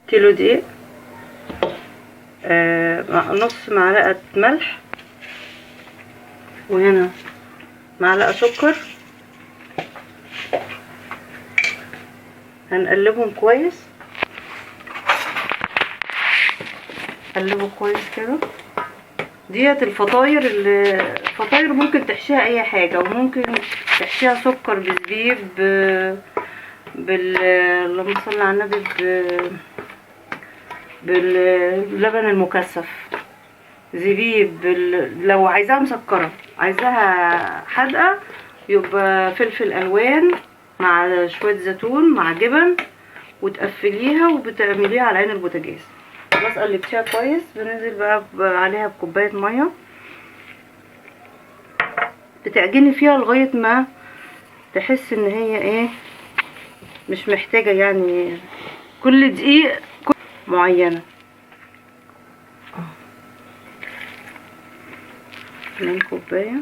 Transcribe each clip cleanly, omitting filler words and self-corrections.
كيلو دقيق، نص معلقة ملح، وهنا معلقة سكر. هنقلبهم كويس، قلبه كويس كده. ديت الفطاير، اللي الفطاير ممكن تحشيها اي حاجة، وممكن تحشيها سكر بزبيب بال اللهم صل على النبي، باللبن المكثف، زبيب لو عايزاها مسكرة، عايزاها حادقة يبقى فلفل الوان مع شوية زيتون مع جبن، وتقفليها وبتعمليها على عين البوتاجاز. خلاص قلبتيها كويس، بننزل بقى عليها بكوباية مية، بتعجني فيها لغاية ما تحس ان هي ايه، مش محتاجة يعني كل دقيق معينة. 2 كوباية.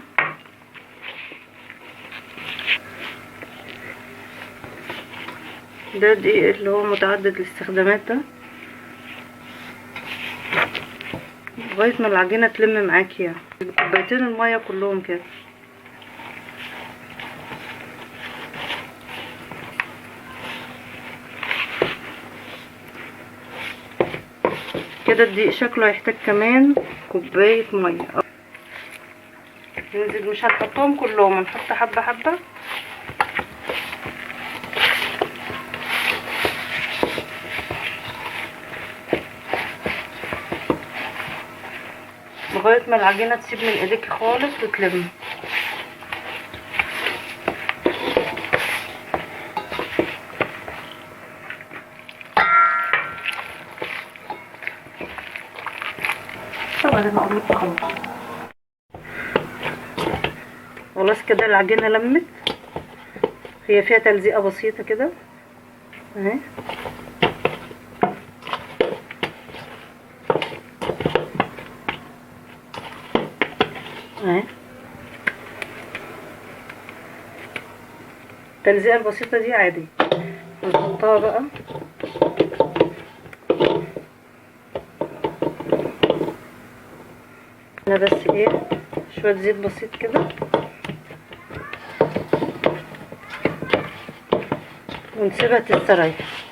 ده دقيق اللي هو متعدد الاستخدامات ده، لغاية ما العجينة تلم معاكي يعني. كوبايتين المية كلهم كده. كده الدقيق شكله هيحتاج كمان كوباية مية. ننزل، مش هنحطهم كلهم، هنحط حبة حبة. لغاية ما العجينة تسيب من ايديكي خالص وتلم. طبعا انا هقول لكم خلاص. خلاص كده العجينة لمت، هي فيها تلزيقة بسيطة كده اهي. اهي التلزيقة البسيطة دي عادي. نحطها بقى انا بس ايه، شوية زيت بسيط كده، ونسيبها تستريح.